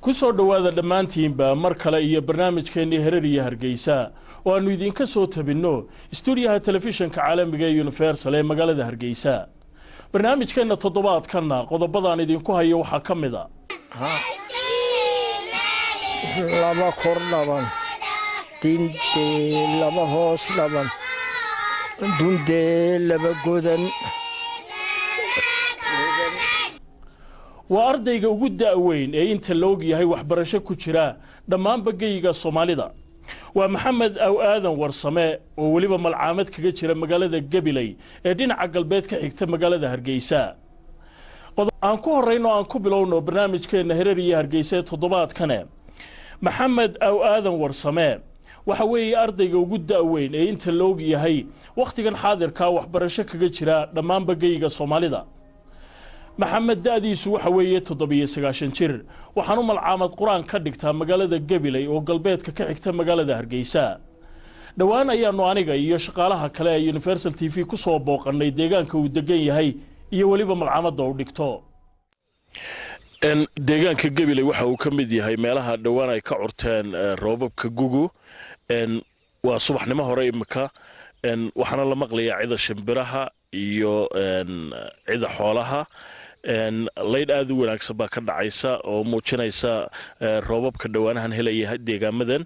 Ku soo dhowaada dhammaantiinba mar kale iyo barnaamijkeennii Herer iyo Hargeysa oo aannu idinka soo tabinno istuudiyaha telefishinka caalamiga ee Universal ee magaalada Hargeysa. Barnaamijkeenna toddobaadkanna qodobadaan idinku hayo waxaa ka mid a: Laba kor dhaban dindee, laba hoos dhaban dundee, laba godan. Waa ardayga ugu da'weyn ee inta la og yahay waxbarasho ku jira dhammaanba geyiga Soomaalida. Waa Maxamed Aw Aadan Warsame oo weliba malcaamad kaga jira magaalada Gabiley ee dhinaca galbeed ka xigta magaalada Hargeysa. Aan ku horrayno, aan ku bilowno barnaamijkeenna Herer iyo Hargeysa ee toddobaadkane. Maxamed Aw Aadan Warsame waxa weeye ardayga ugu da'weyn ee inta la og yahay wakhtigan xaadirkaa waxbarasho kaga jira dhammaanba geyiga Soomaalida. Maxamed da'diisu waxa weeye 97 jir, waxaanu malcaamad qur-aan ka dhigtaa magaalada Gabiley oo galbeedka ka xigta magaalada Hargeysa. Dhowaan ayaanu aniga iyo shaqaalaha kale ee Universal TV ku soo booqannay deegaanka uu degan yahay iyo weliba malcaamadda uu dhigto. Deegaanka Gabiley waxa uu ka mid yahay meelaha dhowaan ay ka curteen roobabka gugu. Waa subaxnimo hore imika, waxaana la maqlayaa cida shimbiraha iyo cida xoolaha. Laydh aada u wanaagsan baa ka dhacaysa oo muujinaysa roobabka dhowaanahan helaya deegaamadan.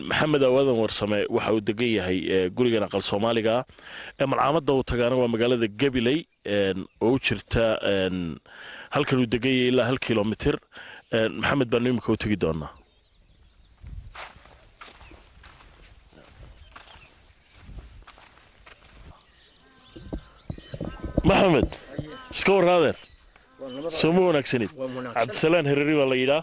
Maxamed Awaadan Warsame waxa uu degan yahay gurigan aqal Soomaaliga. Malcaamadda uu tagaana waa magaalada Gabiley oo u jirta halkan uu degan yahay ilaa 1 kilomitir. Maxamed baanu imika u tegi doonaa. Maxamed, iska warraadeer, soo ma wanaagsanid? Cabdisalaan Hereri baa la yidhaa.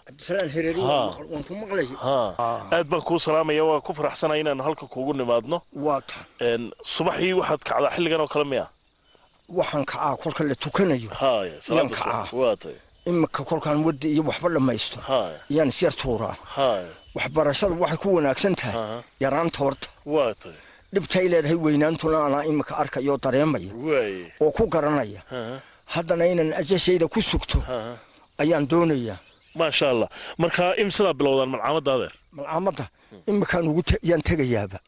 Aad baan kuu salaamaya, waan ku faraxsanaya inaanu halka kuugu nimaadno. Waa tan. Subaxii waxaad kacdaa xilligan oo kale miya? Waxaan kacaa kolka la tukanayo. Haya. Yaan kacaa. Waa tay. Imika kolkaan wadda iyo waxba dhammaysto yaan isyar tuuraa. Waxbarashadu waxay ku wanaagsan tahay yaraanta horta. Waa tay. Dhibtay leedahay weynaantuna anaa imika arkaya oo dareemaya oo ku garanaya. Haddana inaan ajashayda ku sugto ayaan doonayaa. Maasha Allah. Marka imsidaa bilowdaan malcaamadda, adeer? Malcaamadda imikaan ugu yaan tegayaaba.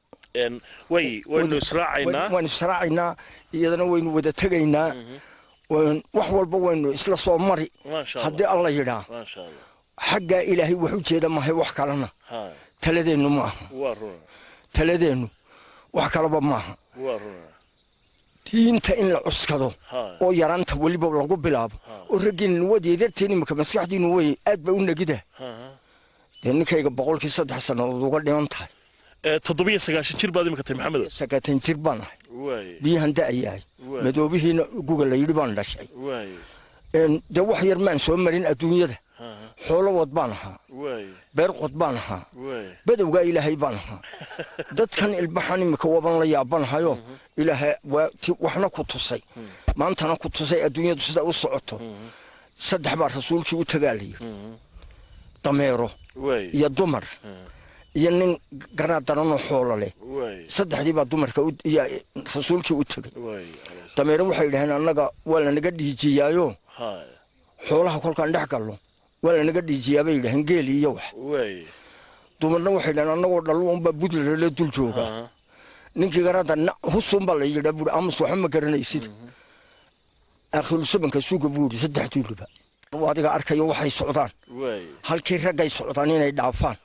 Way waynu israacaynaa. Waynu israacaynaa, iyadana waynu wada tegaynaa, wax walba waynu isla soo mari haddii Alla yidhaa. Maasha Allah. Xaggaa Ilaahay wax u jeeda mahay, wax kalena taladeennu ma aha. Waa runa. Taladeennu wax kalaba maaha. Waa runa. Diinta in la cuskado oo yaraanta weliba lagu bilaabo oo raggiinna waad yaryartiin imika, maskaxdiinu way aad bay u negida. Dee ninkayga 103 sannadood uga dhiman tahay. 97 jir baad imika tahay, Maxamed? 90 jir baan ahay. Biyahan da'yahay, madoobihiina guga la yidhi baan dhashay. Dee wax yar maan soo marin adduunyada. Xoolo wad baan ahaa, beer qod baan ahaa, badowgaa Ilaahay baan ahaa. Dadkan ilbaxan imika waban la yaabanahayo. Ilaahay waa waxna ku tusay, maantana ku tusay adduunyadu sida u socoto. Saddex baa rasuulkii u tagaa la yidhi: dameero iyo dumar iyo nin garaad daranoo xoolo leh. Saddexdii baa dumarka iyo rasuulkii u tegay. Dameero waxay yidhaheen, annaga waa lanaga dhiijiyaayo xoolaha kolkaan dhex gallo waa lanaga dhiijiyaa, bay yidhaheen, geeli iyo wax. Dumarna waxay yidhaheen, annagoo dhallo unbaa Buntland la dul joogaa. Ninkii garaadda husun baa la yidhaa buuri, amus waxba ma garanaysid, aakhiru sabanka suuga, buu yidhi. Saddex duuliba adiga arkayo waxay socdaan, halkii raggay socdaan inay dhaafaan.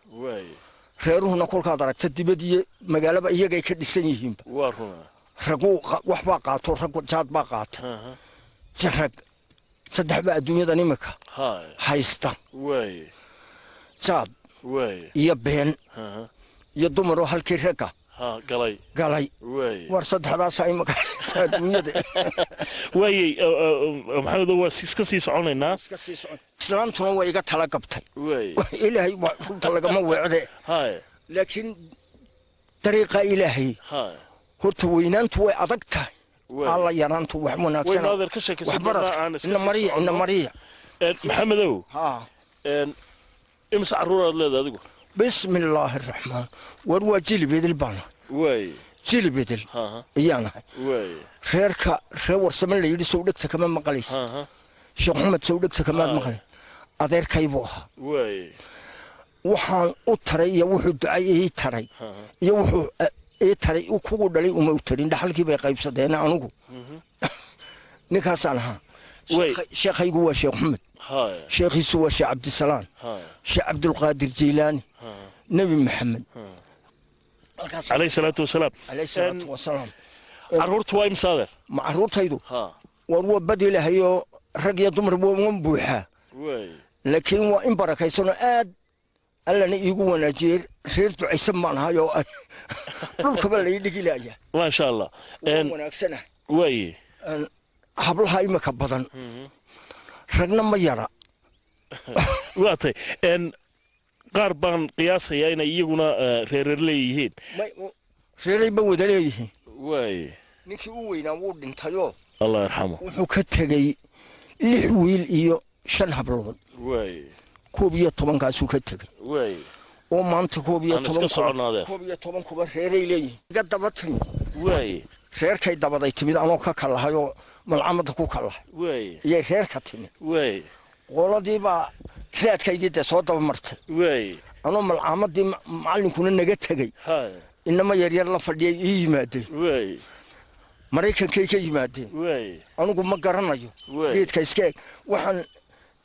Reeruhuna kolkaad aragta dibad iyo magaalaba iyagay ka dhisan yihiinba. Waa runa. Raggu waxbaa qaato, raggu jaad baa qaata. Rag saddex baa adduunyadan imika haysta: jaad iyo been iyo dumaroo halkii ragga galay. Galay. War saddexdaasaa imika haysta adduunyada. Waayey Maxamed, waa iska sii soconaynaa. Iska sii socon. Islaantuna way iga tala gabtay. Ilaahay waa runta lagama weecde. Laakiin dariiqa Ilaahay horta weynaantu way adag tahay, Alla yaraantu wax wanaagsan. Waynu, adeer, ka sheekaysan waxbaradka doonaa, aan iska ina sii mariya ina soconno. Mariya. Maxamedow, ha. Imise carruur aad leedahay adigu? Bismi illaahi araxmaan, war waa jilib idil baan ahay. Jilib idil ayaan ahay. Reerka reer Warsame la yidhi sow dhegta kama maqlaysa? Sheekh Axmed, sow dhegta kamaad maqlay? Adeerkay buu ahaa. Waxaan u taray iyo wuxuu ducay ii taray iyo wuxuu ii taray kugu dhalay uma u tarin, dhaxalkii bay qaybsadeen. Anugu ninkaasaan ahaa. Sheekhaygu waa Sheekh Maxamed, sheekhiisu waa Sheekh Cabdisalaam, Sheekh Cabdulqaadir Jeylaani, Nebi Maxamed Calayhi salaatu wasalaam. Calayhi salaatu wasalaam. Carruurta waa imisa, adeer? Ma carruurtaydu? War waa badi lahayoo, rag iyo dumar waan buuxaa, laakiin waa in barakaysanoo aad Allana iigu wanaajiyey. Reer ducaysan baan ahay oo dhulkaba lai dhigi laaya. Maasha Allah. Waan wanaagsanahay. Hablaha imika badan, ragna ma yara. Waa tay, qaar baan qiyaasayaa inay iyaguna reereer leeyihiin. Reeray ba wada leeyihiin. Ninkii u weynaa wuu dhintayoo, Allah yarxamo. Wuxuu ka tegey lix wiil iyo shan hablood. 11-kaasuu ka tegey oo maanta 11, 11-kuba reeray leeyihiin. Iga daba timid reerkay dabaday timid anoo ka kalahay oo malcamada ku kalahay iyay reerka timid. Qoladii baa raadkaygii dee soo daba martay. Anoo malcaamadii macallinkuna naga tegey, inama yaryar la fadhiyay ii yimaadeen. Maraykankay ka yimaadeen, anigu ma garanayo. Geedka iska eg waxaan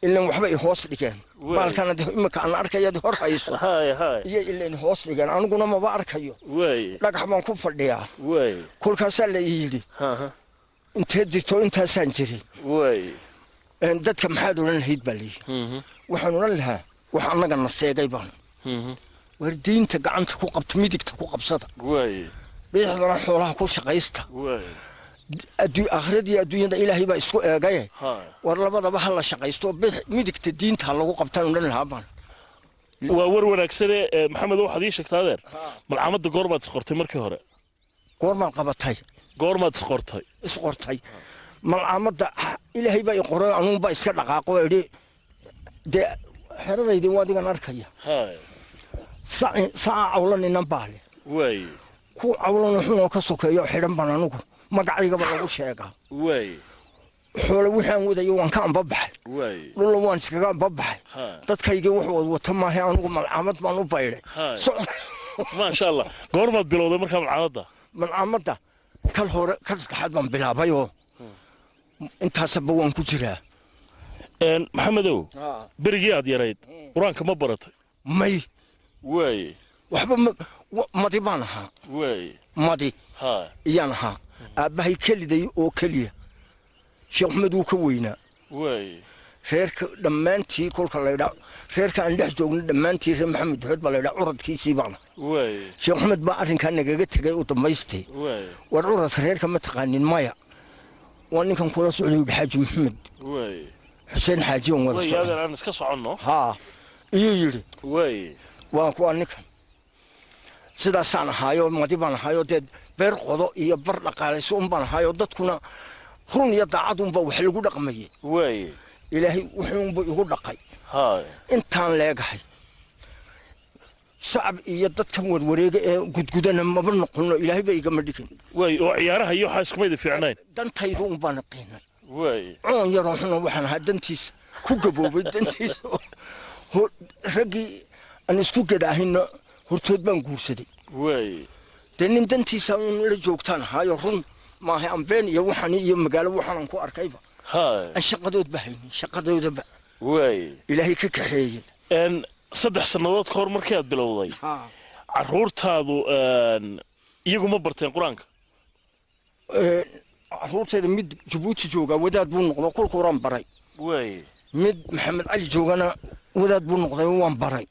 ilan waxba i hoos dhigeen. Baalkana imika aan arkaya hor hayso iyo ilan hoos dhigeen, aniguna maba arkayo, dhagax baan ku fadhiyaa. Kolkaasaa la ii yidhi, "Inteed jirto?" "Intaasaan jiray." "Dadka maxaad odhan lahayd?" baa layidhi. "Waxaan odhan lahaa wax annaga na seegay baan. War diinta gacanta ku qabta, midigta ku qabsada, bidixdana xoolaha ku shaqaysta. Aakhiradiiyo adduunyada Ilaahay baa isku eegaye. War labadaba ha la shaqaysto, midigta diinta ha lagu qabtaan odhan lahaa baan." Waa war wanaagsane. Maxamed, waxaad ii sheegtaa, adeer, malcaamadda goormaad isqortay markii hore? Goormaad qabatay? Goormaad isqortay? Isqortay malcaamadda Ilaahay baa i qoray, anuunbaa iska dhaqaaqo idhi. Dee xeradaydii waa adigan arkaya. Saca cawlan inan baa leh, ku cawlan xunoo ka sokeeyo xidhan baan anugu magacaygaba lagu sheegaa. Xoole waxaan wadayo waan ka ambabaxay, dhulla waan iskaga ambabaxay. Dadkaygii wax wad wata maahe, anugu malcaamad baan u baydhay. Maasha Allah. Goormaad bilowday markaa malcaamadda? Malcaamadda kal hore, kal saddexaad baan bilaabayoo intaasaba waan ku jiraa. Maxamedow, berigii aad yarayd Qur-aanka ma baratay? May. Waxba madi baan ahaa. Madi iyaan ahaa. Aabbahay keliday oo keliya, Sheekh Maxamed wuu ka weynaa. Reerka dhammaantii kolka laydhaa, reerka aan dhex joogno dhammaantii reer Maxamed Duxood baa laydhaa, curadkiisii baana. Sheekh Maxamed baa arrinkaa nagaga tegay u dambaystay. "War curadka reerka ma taqaanin?" "Maya." "Waa ninkan kula socday," yidhi, Xaaji Maxamed Xuseen Xaaji on wada socon. Aan iska soconno. Haa, iyuu yidhi. Waa kuwaa ninkan. Sidaasaan ahaayoo madi baan ahaayoo, dee beer qodo iyo bar dhaqaalayso un baan ahaayoo, dadkuna run iyo daacad unba wax lagu dhaqmayay. Ilaahay wuxuunbu igu dhaqay intaan leegahay. Sacab iyo dadkan warwareega ee gudgudana maba noqono, Ilaahay ba igama dhigin. Oo ciyaaraha iyo waxaa iskumayda fiicnayn? Dantaydu un baan qiinay. Coon yaroo xuna waxaan ahaa dantiisa ku gaboobay, dantiisa raggii aan isku gadaahayna hortood baan guursaday. Dee nin dantiisa un la joogtaan ahaayo, run maaha ambeen iyo waxaan iyo magaalo waxaanan ku arkayba aan shaqadoodba haynin, shaqadoodaba Ilaahay ka kaxeeyey. 3 sannadood ka hor markii aad bilowday, carruurtaadu iyagu ma barteen Qur-aanka? Carruurtayda mid Jabuuti joogaa wadaad buu noqdo, kolka horaan baray. Mid Maxamed Cali joogana wadaad buu noqday, waan baray.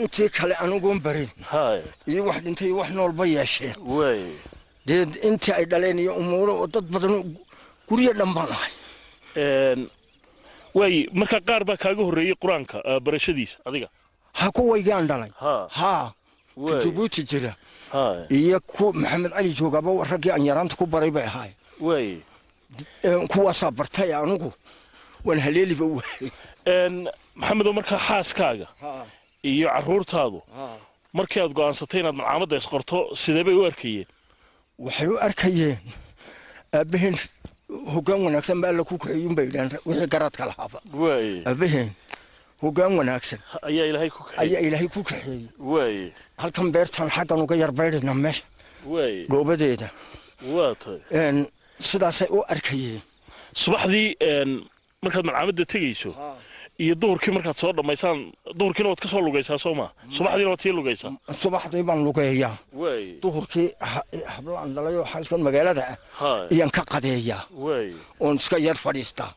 Intii kale anigoon barin iyo wax dhintay iyo wax noolba yeesheen. Dee intii ay dhaleen iyo umuuro oo dad badan guryo dhan baan ahay. Waay, marka qaar baa kaaga horreeyey Qur-aanka barashadiisa adiga? Ha, kuwaygaan dhalay, haa, ka Jabuuti jira iyo ku Maxamed Cali joogaaba raggii aan yaraanta ku baray bay ahaayeen. Kuwaasaa bartay, anigu waan haleeliba waayey. Maxamedow, markaa xaaskaaga iyo carruurtaadu markii aad go'aansatay inaad malcaamadda isqorto, sidee bay u arkayeen? Waxay u arkayeen aabbaheen Hoggaan wanaagsan baa Alla ku kaxeeyun bay yidhahan wixii garaadka lahaaba. Aabaheen hoggaan wanaagsan ayaa Ilaahay ku kaxeeyey. Ayaa Ilaahay ku kaxeeyey. Halkan beertan xaggan uga yar baydhina meesha goobadeeda. Waa tahay. Sidaasay u arkayeen. Subaxdii markaad malcaamadda tegayso iyo duhurkii markaad soo dhammaysaan, duhurkiina waad ka soo lugaysaa soo ma? Subaxdiina waad sii lugaysaa? Subaxdii baan lugeeyaa. Duhurkii hablaan dhalay oo xalkan magaalada ah iyaan ka qadeeyaa oon iska yar fadhiistaa.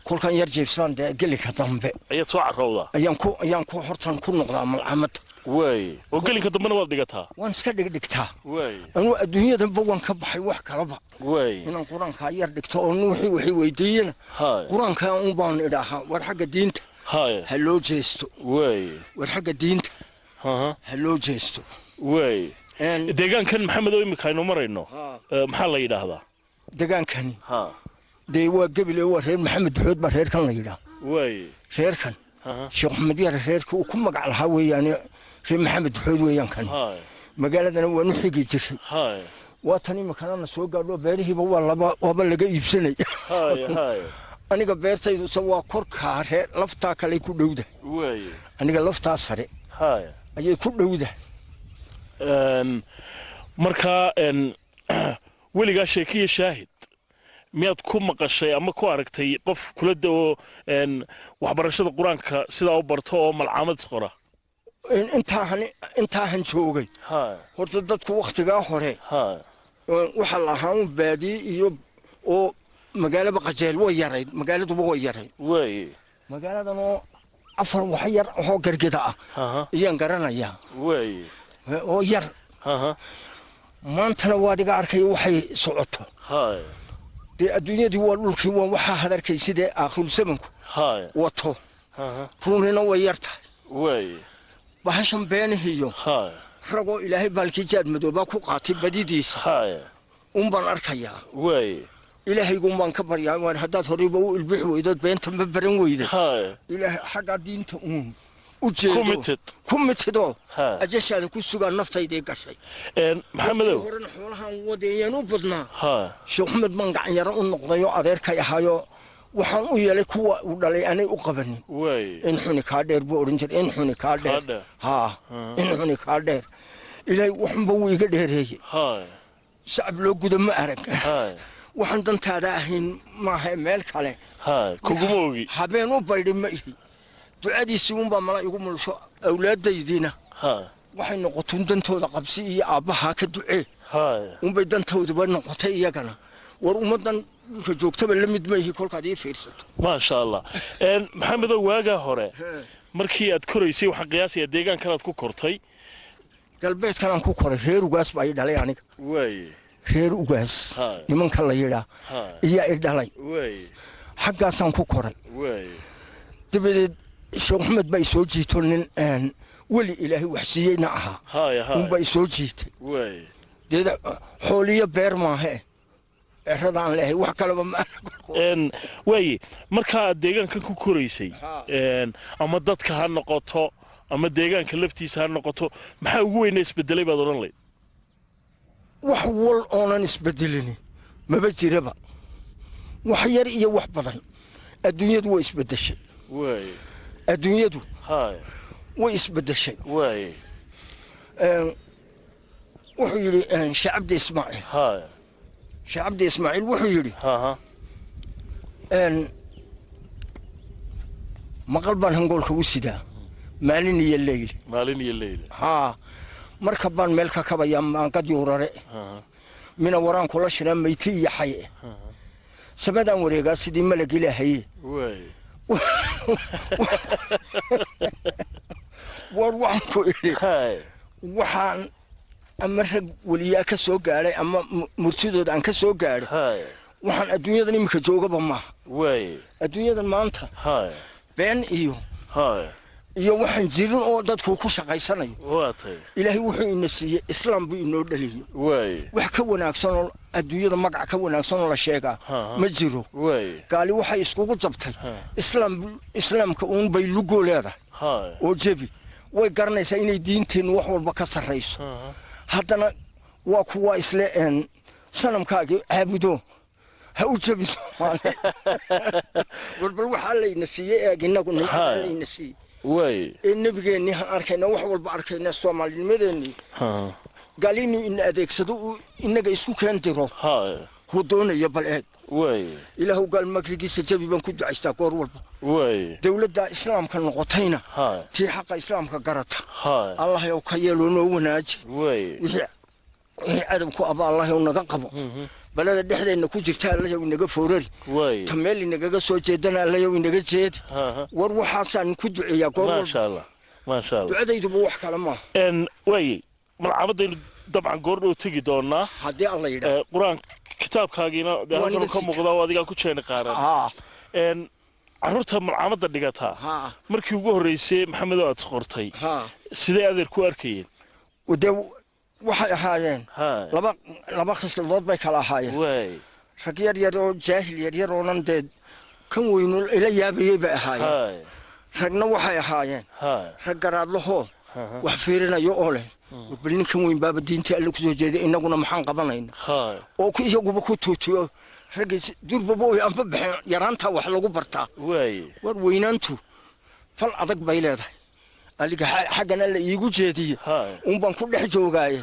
Kolkaan yar jiifsaan dee gelinka dambe ayaad soo carrowdaa? Ayaan ku hortan ku noqdaa malcaamadda. Oo gelinka dambena waad dhigataa? Waan iska dhigdhigtaa. Anuu adduunyadanba waan ka baxay wax kalaba. Inaan qur-aankaa yar dhigto oo wixii waxay weydiiyena qur-aankaa un baan idhaahaa, war xagga diinta ha loo jeesto. War xagga diinta ha loo jeesto. Deegaankan, Maxamed, oo imika aynu marayno, maxaa la yidhaahdaa? Deegaankani dee waa Gebile, waa reer Maxamed Duxood baa reerkan la yidhaah. Reerkan Sheekh Maxamed Yare reerka uu ku magac lahaa weeyaane, reer Maxamed Duxood weeyaan kan. Magaaladana waanu xigi jiray. Waa tan iminkana na soo gaadho, beerihiiba waa laba waaba laga iibsanay. Aniga beertayduse waa korkaa, reer laftaa kale ku dhowda. Aniga laftaa sare ayay ku dhowda. Markaa weligaa sheekiya shaahid miyaad ku maqashay ama ku aragtay qof kula da'o waxbarashada qur-aanka sidaa u barto oo malcaamad isqora? Intaahan joogay horta dadku wakhtigaa hore waxaa la ahaa un baadiye iyo oo magaalaba qajeel way yarayd, magaaladuba way yarayd. Magaaladan oo afar wax yar oo gargida ah ayaan garanayaa oo yar. Maantana waad iga arkay waxay socoto. Dee adduunyadii waa dhulkii, waa waxaa hadarkay sidee aakhiru zamanku wato. Runina way yar tahay. Bahashan beenihiyo ragoo Ilaahay baalkii jaad madoobaa ku qaatay badidiisa un baan arkayaa. Ilaahaygun baan ka baryaa, waan haddaad horeyba u ilbixi weydood beentanba baran weyday, Ilaahay xaggaa diinta uun u jeedo ku mitidoo ajashaada ku sugaa naftaydii gashay. Maxamedow, horena xoolahan wadeeyeen u badnaa. Sheekh Axmed baan gacanyaro u noqdayoo adeerkay ahaayoo waxaan u yeelay kuwa uu dhalay aanay u qabanin. In xuni kaa dheer buu odhan jiray, in xuni kaa dheer, haa, in xuni kaa dheer. Ilaahay waxunba wuu iga dheereeyey. Shacab loo guda ma arag. Waxaan dantaada ahayn maaha meel kale kuguma ogi. Habeen u baydhi ma ihi. Ducadiisii unbaa mala igu mulsho. Awlaadaydiina waxay noqotun dantooda qabsi iyo aabbahaa ka ducee unbay dantooduba noqotay iyagana. War ummaddan dhulka joogtaba la mid ma ihi kolkaad ii fiirsato. Maasha Allah. Maxamedow, waagaa hore markii aad koraysay waxaan qiyaasayaa deegaankan aad ku kortay. Galbeedkan aan ku koray, reer Ugaas baa ii dhalay aniga. Reer Ugaas nimanka la yidhaa iyaa i dhalay. Xaggaasaan ku koray. Dabadeed Sheekh Axmed baa isoo jiito, nin weli Ilaahay wax siiyeyna ahaa unbaa isoo jiitay. Dee xooliyo beer maahe, eradaan lehay wax kaleba ma. Waaye, markaa aad deegaankan ku koraysay, ama dadka ha noqoto ama deegaanka laftiisa ha noqoto, maxaa ugu weyna isbedelay baad odhan layd? Wax wal oonan isbedelini maba jiraba, wax yar iyo wax badan. Adduunyadu way isbedeshay. Adduunyadu way isbedeshay. Wuxuu yidhi Sheekh Cabdi Ismaaciil, Sheekh Cabdi Ismaaciil wuxuu yidhi, maqal baan hangoolka u sidaa maalin iyo leyl. Maalin iyo leyl. Haa, marka baan meel ka kabayaa maangad yuurare mina waraan kula shiraa mayti iyo xaye samadaan wareegaa sidii malag Ilaahaye. War waxaan ku idhi, waxaan ama rag weliyaa ka soo gaadhay ama murtidooda aan ka soo gaadhay, waxaan adduunyadan iminka joogaba maaha. Adduunyadan maanta been iyo waxaan jirin oo dadku ku shaqaysanayo. Ilaahay wuxuu ina siiyey islaam buu inoo dhaliyey. Wax ka wanaagsan oo adduunyada magac ka wanaagsan oo la sheegaa ma jiro. Gaali waxay iskugu jabtay islaam, islaamka uun bay lugoo leedahay oo jebi. Way garanaysaa inay diinteennu wax walba ka sarrayso. Haddana waa kuwa isle sanamkaagii caabudo. Ha u jabin Soomaali. War bal waxaa layna siiyey eeg, inagu layna siiyey ee nebigeennii ha arkayna, wax walba arkayna, soomaalinimadeennii gaal inuu ina adeegsado, uu inaga isku keen diro huu doonayo, bal eeg. Ilaahu gaal makrigiisa jabi baan ku ducaystaa goor walba. Dowladda islaamka noqotayna, tii xaqa islaamka garata Allah yow ka yeeloo noo wanaaji. Wixii cadow ku aba Allah yow naga qabo. Balada dhexdeenna ku jirta Allah yow inaga foorari. Ta meel inagaga soo jeedana Allah yow inaga jeedi. War waxaasaan ku duceeyaa goor walba. Maasha Allah, maasha Allah. Ducadayduba wax kale maaha. Waaye, malcaamadaynu dabcan goordhow tegi doonaa haddii Alla yidhaah. Qur-aan kitaabkaagiina dee halkan ka muuqdaa oo adigaa ku jeeni qaaran. Carruurta malcaamadda dhigataa markii ugu horreysay, Maxamed, oo aad qortay, sidee adeer ku arkayeen? Dee waxay ahaayeen laba khisladood bay kala ahaayeen. Rag yar yar oo jaahil yar yar oonan dee kan weynu ila yaabayey bay ahaayeen. Ragna waxay ahaayeen rag garaadlahoo wax fiirinayo oo leh, bal ninkan weyn baaba diintii Alle kusoo jeeday, innaguna maxaan qabanayna? Oo iyaguba ku tuutiyo. Raggii durbaba way anba baxeen. Yaraantaa wax lagu bartaa. War weynaantu fal adag bay leedahay. Aliga xaggan Alla iigu jeediye un baan ku dhex joogaaye.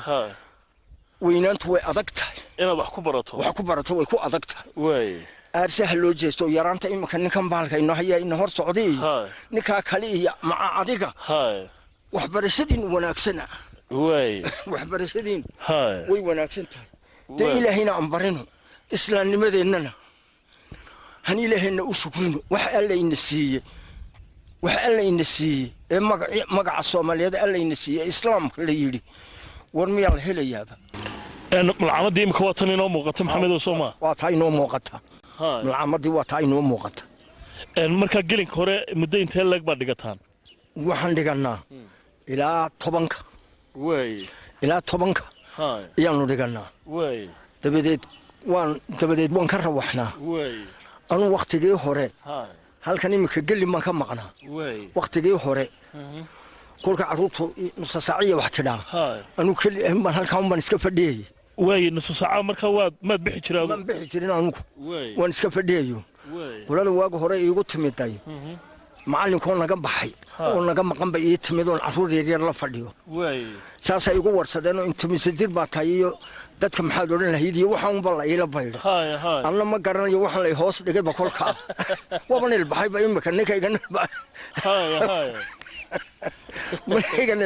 Weynaantu way adag tahay. Inaad wax ku barato. Wax ku barato way ku adag tahay. Aarsaha loo jeesto yaraanta. Iminka ninkan baalka ino hayaa ina hor socday iyo ninkaa kale iyo maca adiga, waxbarashadiin wanaagsana. Waxbarashadiin way wanaagsan tahay. Dee ilaahayna aan barino, islaamnimadeennana han ilaahayna u shukrino. Wax Alla ina siiyey, wax Alla ina siiyey ee magaca Soomaaliyeed Alla ina siiyey, islaamka la yidhi, war miyaa la helayaaba? Malcaamadii imika waa tan inoo muuqata, Maxamedow, soo maa? Waa taa inoo muuqata. Malcaamadii waa taa inoo muuqata. Markaa gelinka hore muddo intee leeg baad dhigataan? Waxaan dhigannaa ilaa 10-ka. Ilaa 10-ka ayaanu dhigannaa. Dabadeed waan ka rawaxnaa. Anuu waktigii hore halkan iminka gelin baan ka maqnaa. Waktigii hore kolka carruurtu nusa saaciya wax tidhaa, anuu keli ahin baan halkaa un baan iska fadhiyayay. Waaye, nusa saaca markaa waad maad bixi jiraa? Maan bixi jirin anugu, waan iska fadhiyayo. Qolada waaga hore iigu timiday macallinkoo naga baxay oo naga maqan bay ii timid oon carruur yaryar la fadhiyo. Saasay igu warsadeen oo intimise jir baa tahay iyo dadka maxaad odhan lahayd iyo waxaan unba la iila baydhay. Anna ma garanayo waxaan lay hoos dhigayba kolkaa. Waaban ilbaxayba imika, ninkaygan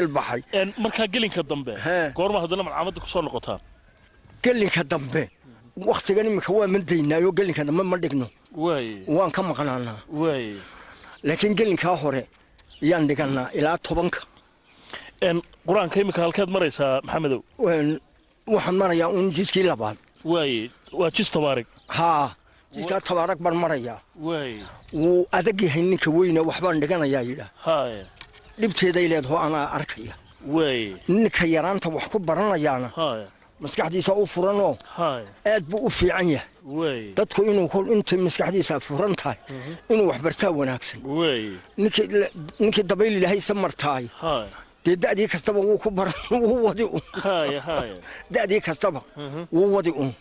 ilbaxay. Markaa gelinka dambe goorma haddana malcaamadda kusoo noqotaan? Gelinka dambe waktigan imika waa mandaynaayo, gelinka dambe ma dhigno, waan ka maqnaanaa. Laakiin gelinkaa hore yaan dhiganaa ilaa 10-ka. Qur-aanka imika halkeed maraysaa, Maxamedow? Waxaan marayaa un jiskii labaad. Waaye, waa jis Tabaarig. Haa, jiskaa Tabaarig baan marayaa. Wuu adag yahay ninka weyne waxbaan dhiganayaa yidhaah. Dhibteeday leedaho, anaa arkaya. Ninka yaraanta wax ku baranayaana maskaxdiisa u furanoo aad buu u fiican yahay. Dadku inuu kol intay maskaxdiisa furan tahay inuu wax bartaa wanaagsan. Ninkii dabayl ilaahay isa martaay dee da'dii kastaba wuu ku baran, wuu wadi un. Da'dii kastaba wuu wadi un.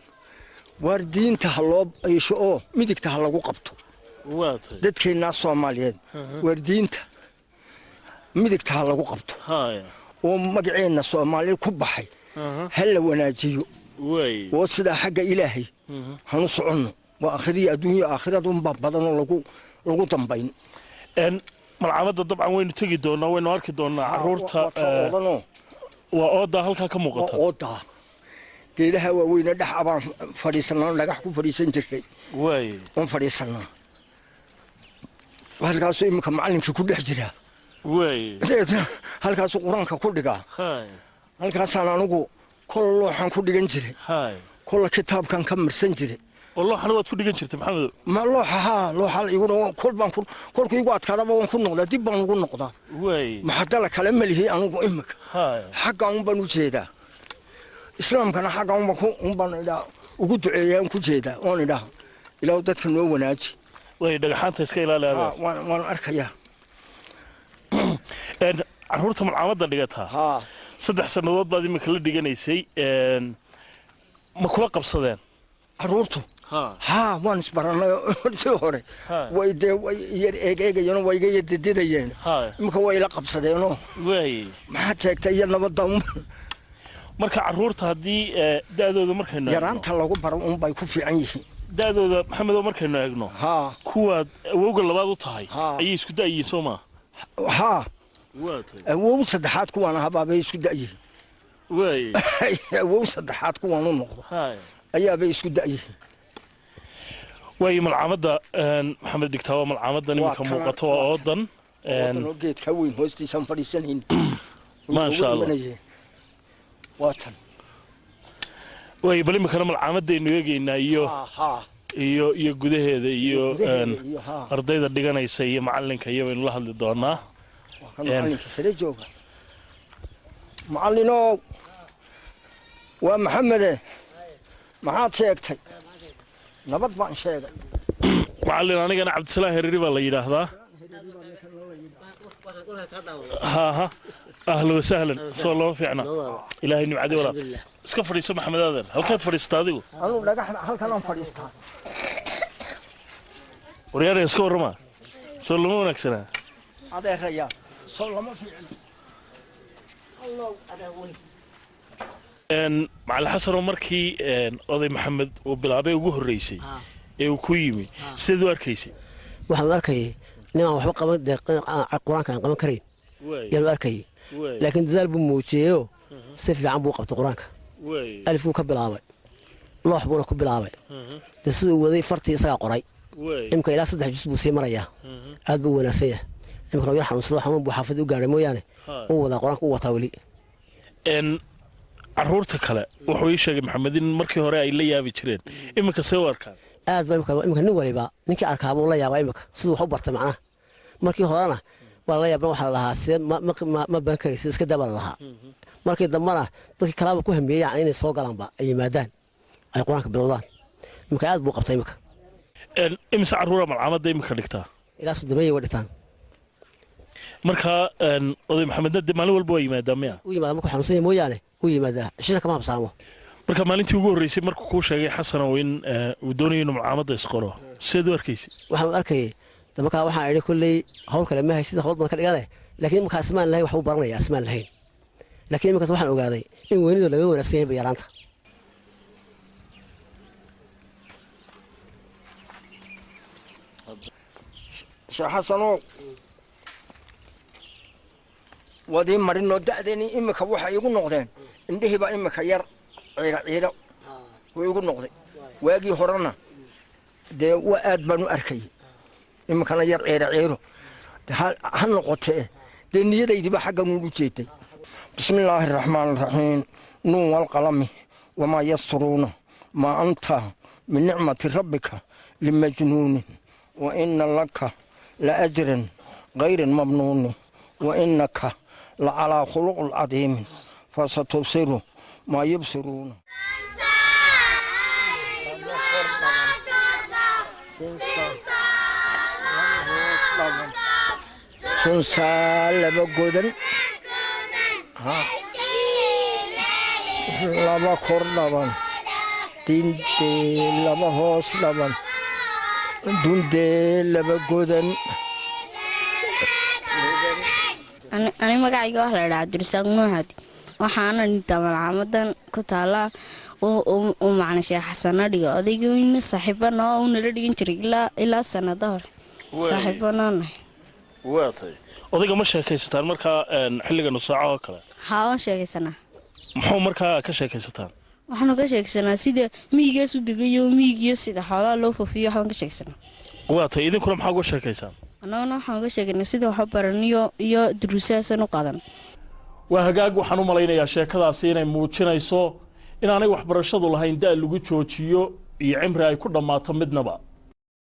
Waar diinta ha loo eesho oo midigta ha lagu qabto dadkeennaa Soomaaliyeed. Waar diinta midigta ha lagu qabto oo magaceenna Soomaaliya ku baxay ha la wanaajiyo oo sidaa xagga ilaahay hanu soconno. Waa aakhiriya adduunya, aakhirad unbaa badanoo lagu dambayn. Malcaamadda dabcan waynu tegi doonaa, waynu arki doonaa carruurta. Waa oodaa halkaa ka muuqata. Waa oodaa geedaha waaweyne dhex abaan fadhiisanaa, dhagax ku fadhiisan jirtay oon fadhiisanaa. Halkaasuu iminka macallinkii ku dhex jiraa. Halkaasuu qur-aanka ku dhigaa. Halkaasaan anigu kolla looxaan ku dhigan jiray, kolla kitaabkan ka marsan jiray. Oo looxana waad ku dhigan jirtay, Maxamedow? Ma looxa, haa, looxa iguna kol baan ku kolku igu adkaadaba waan ku noqdaa, dib baan ugu noqdaa. Maxadala kale ma lihi anigu iminka. Xagga un baan u jeedaa islaamkana, xagga unbaan ku un baan idhaa ugu duceeyaa, un ku jeedaa oon idhaa ilaahu dadka noo wanaaji. Way dhagaxaanta iska ilaali adeer. Waan arkayaa. Carruurta malcaamadda dhigataa 3 sannadood baad iminka la dhiganaysay, ma kula qabsadeen? Carruurtu Haa, waan isbarannay si hore. Way dee way yar eeg eegayeen, way iga yar dididayeen. Imika way ila qabsadeenoo. Maxaad sheegtay iyo nabadda? Marka carruurta haddii da'dooda markaynu yaraanta lagu baro unbay ku fiican yihiin. Da'dooda, Maxamedo, markaynu eegno, kuwaad awowga labaad u tahay ayay isku da'yihiin, soo maa? Haa, awow saddexaad kuwaan ahabaabay isku da'yihiin. Awow saddexaad kuwaan u noqdo ayaabay isku da'yihiin. Waayo, malcaamadda Maxamed dhigtaa waa malcaamaddan iminka muuqato, waa oodan. Oodan oo geedka weyn hoostiisaan fadhiisanayn. Maasha Allah. Waa tan. Waayo, bal iminkana malcaamadaynu eegaynaa iyo gudaheeda iyo ardayda dhiganaysa iyo macalinka iyo baynu la hadli doonaa. Macalinka sare jooga. Macallinow, waa Maxamede, maxaad sheegtay? Nabad baan sheegay. Macallin, anigana Cabdisalaahi Hereri baa la yidhaahdaa. Ha ha, ahlan wasahlan. Soo lama fiicna? Ilaahay nimcadi. Walaal, iska fadhiiso. Maxamed aadan, halkaad fadhiistaa adigu? Anuu dhagaxda halkan aan fadhiistaa. Waryaara, iska warrama. Soo lama wanaagsanaa? Adeerayaa, soo lama fiicna? Macalin Xasanoo, markii oday Maxamed uu bilaabay ugu horreysay ee uu ku yimi, sideed u arkaysay? Waxaan u arkayay ninaan waxba qaban, dee Qur-aanka aan qaban karayn yaan u arkayay, laakiin dadaal buu muujiyeyoo si fiican buu qabtay Qur-aanka. Alif buu ka bilaabay, loox buuna ku bilaabay. Dee siduu waday fartii isagaa qoray. Imika ilaa 3 jus buu sii marayaa. Aad buu u wanaagsan yahay. Imikana yar xanuunsado, xanuun buu xaafad u gaadhay mooyaane, uu wadaa Qur-aanka, u wataa weli. Carruurta kale wuxuu ii sheegay Maxamed in markii hore ay la yaabi jireen. Iminka see u arkaan? Aad ba imika nin waliba ninkii arkaa buu la yaabaa imika siduu wax u bartay. Macnaha, markii horena waa la yaabna, waxaa la lahaa sidee ma baran karaysid, iska daa baa la lahaa. Markii dambena dadkii kalaaba ku hamiyey, yani inay soo galaanba, ay yimaadaan, ay Qur-aanka bilowdaan. Imika aad buu qabtay imika. Imise carruura malcaamadda iminka dhigtaa? Ilaa 30 way dhigtaan. Marka oday Maxamedna dee maalin walba waa yimaadaa miya? U yimaada, markuu xanuunsan yahay mooyaane u yimaadaa, cishina kama habsaamo. Marka maalintii ugu horreysay markuu kuu sheegay, Xasanow, in uu doonayo inuu malcaamadda isqoro, sideed u arkaysay? Waxaan u arkayay de markaa waxaan idhi kolley hawl kale ma haysid, hawl badan ka dhigane, laakiin iminka asmaan lahayn wax buu baranaya, asmaan lahayn. Laakiin iminkaas waxaan ogaaday in weynida laga wanaagsan yahay ba yaraanta. Sheekh Xasanow, waad ii marinoo da'deeni imika waxay igu noqdeen indhihiibaa imika yar ciiro ciiro wuu igu noqday. Waagii horena dee waa aad baan u arkayay, iminkana yar ciiro ciiro ha noqotee, dee niyadaydiiba xaggan ugu jeeday. Bismi illaahi araxmaan araxiim. Nuun walqalami wamaa yasturuuna maa anta min nicmati rabbika limajnuunin wa ina laka la ajran gayrin mamnuuni wa inaka la calaa khuluqin cadiimin fasatubsiru maa yubsiruuna. Sunsaa laba godan, laba kor dhaban, dindee laba hoos dhaban, dundee laba godan. Ani magacayga waxa la idhaha Cabdirasaaq Nuuxad. Waxaana dhintaa malcaamadan ku taala uu macna Sheekh Xasana dhigo. Odaygayna saaxiibana oo uu nala dhigan jiray ilaa sanado hore saaxiibanoo nahay. Waa tahay. Odayga ma sheekaysataan markaa xilliga nusaaco oo kale? Haa, waan sheekaysanaa. Muxuu markaa ka sheekaysataan? Waxaanu ka sheekaysanaa sida miyigaas u degayo, miyigiyo sida xoolaha loo foofiyo, waxbaan ka sheekaysanaa. Waa tahay. Idinkuna maxaa uga sheekaysaan? Annaguna waxaan uga sheegaynaa sida wax u baraniyo iyo duruusahaasan u qaadan. Waa hagaag. Waxaan u malaynayaa sheekadaasi inay muujinayso inaanay waxbarashadu lahayn da' lagu joojiyo iyo cimri ay ku dhammaato midnaba.